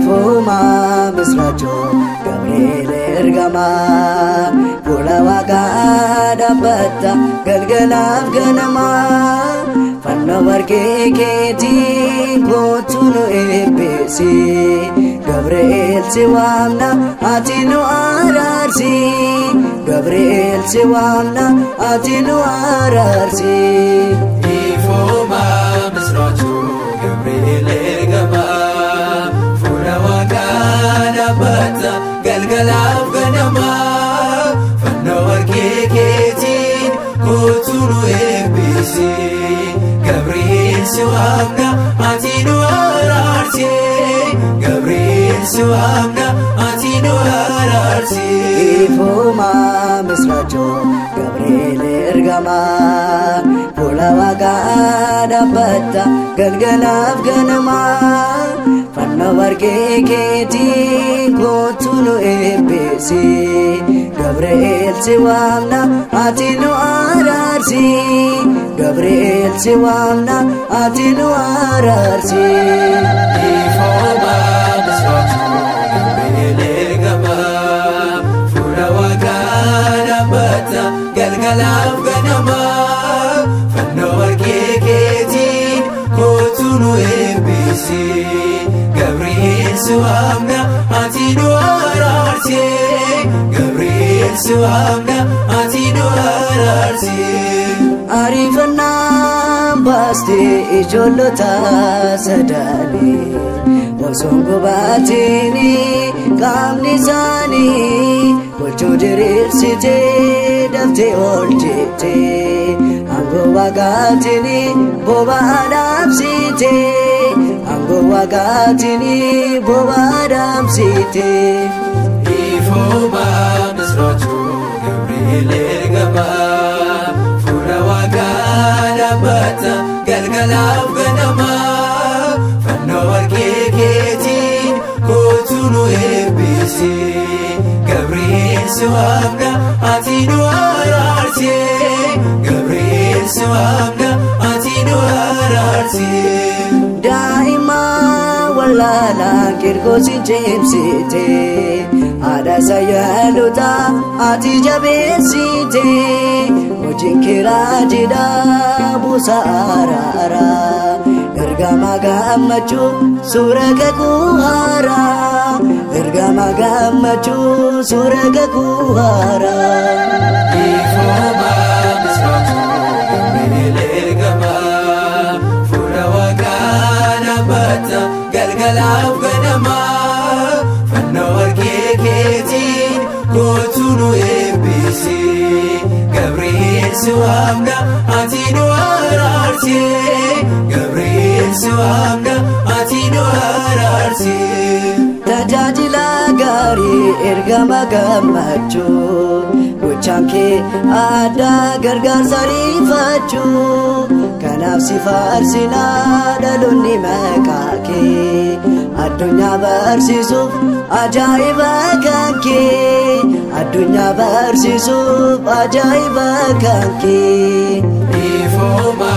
Ifuma misraachoo Gabriel ergamaa fuula waaqaa dhaabbata galgalaaf ganamaa fannoo warqee keetiin kootu nu eebbisi Gabriel si waamna ati nu araarsi Gabriel si waamna ati nu araarsi. Ifuma misraachoo Gabriel ergamaa fuula waaqaa dhaabbata galgalaaf ganamaa fannoo warqee keetiin kootu nu eebbisi Gabriel si waamna ati nu araarsi Gabriel si waamna ati nu araarsi. Ifuma misraachoo Gabriel ergamaa fuula waaqaa dhaabbata galgalaaf ganamaa fannoo warqee keetiin kootu nu eebbisi Gabriel si waamna ati nu araarsi Gabriel si waamna ati nu araarsi. Ifuma misraachoo Gabriel ergamaa fuula waaqaa dhaabbata galgalaaf ganamaa fannoo warqee keetiin kootu nu eebbisi Gabriel si waamna ati nu araarsi Gabriel si waamna ati nu araarsi. Ariifannaan baastee ijoollota sadanii osoon gubaatiin qaamni isaanii gochuu diriirsitee daftee oolchitee aangoo waaqaatiin boba'aa dhaamsitee aangoo waaqaatiin boba'aa dhaamsitee. Ifuma misraachoo Gabriel ergamaa fuula waaqaa dhaabbata galgalaaf ganamaa fannoo warqee keetiin kootu nu eebbisi Gabriel si waamna ati nu araarsi Gabriel si waamna ati nu araarsi. Daa'ima wallaalaa Kirqoosin cimsitee haadha sayyaalota ati jabeessitee hojiin kiraa jidhaa buusa araaraa ergama gammachuu suura kakuu haaraa ergama gammachuu suura kakuu haaraa. Ifuma misraachoo Gabriel ergamaa fuula waaqaa dhaabbata galgalaaf ganamaa fannoo warqee keetiin kootu nu eebbisi Gabriel si waamna ati nu araarsi Gabriel si waamna ati nu araarsi. Tajaajila gaarii ergama gammachuu gochaan kee aadaa gargaarsa ariifachuu kanaaf si faarsinaa dhaloonni maqaa kee addunyaa barsiisuuf ajaa'iba kan kee addunyaa barsiisuuf ajaa'iba kan kee. Ifuma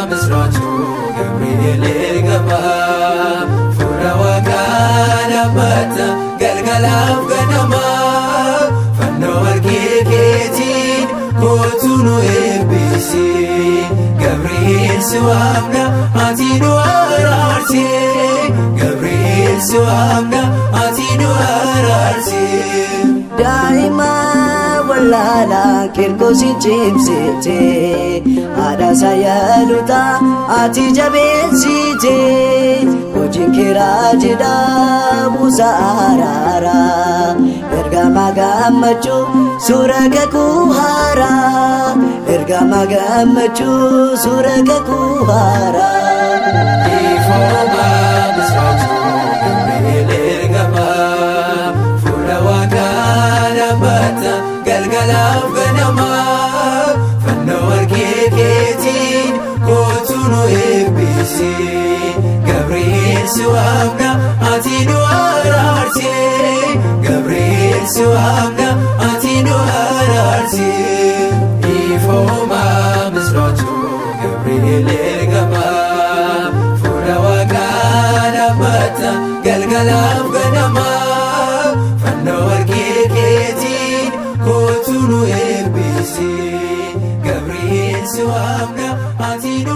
misraachoo Gabriel ergamaa fuula waaqaa dhaabbata galgalaaf ganamaa fannoo warqee keetiin kootu nu eebbisi Gabriel si waamna ati nu araarsi Gabriel si waamna ati nu araarsi. Daa'ima wallaalaa Kirqoosin cimsitee haadha sayyaalota ati jabeessitee hojiin kiraa jidhaa buusa araaraa ergama gammachuu suura kakuu haaraa ergama gammachuu suura kakuu haaraa. Ifuma misraachoo Gabriel ergamaa fuula waaqaa dhaabbata galgalaaf ganamaa fannoo warqee keetiin kootu nu eebbisi Gabriel si waamna ati nu araarsi Gabriel si waamna ati nu araarsi. Ifuma misraachoo Gabriel ergamaa fuula waaqaa dhaabbata galgalaaf ganamaa. Si waamna ati nu.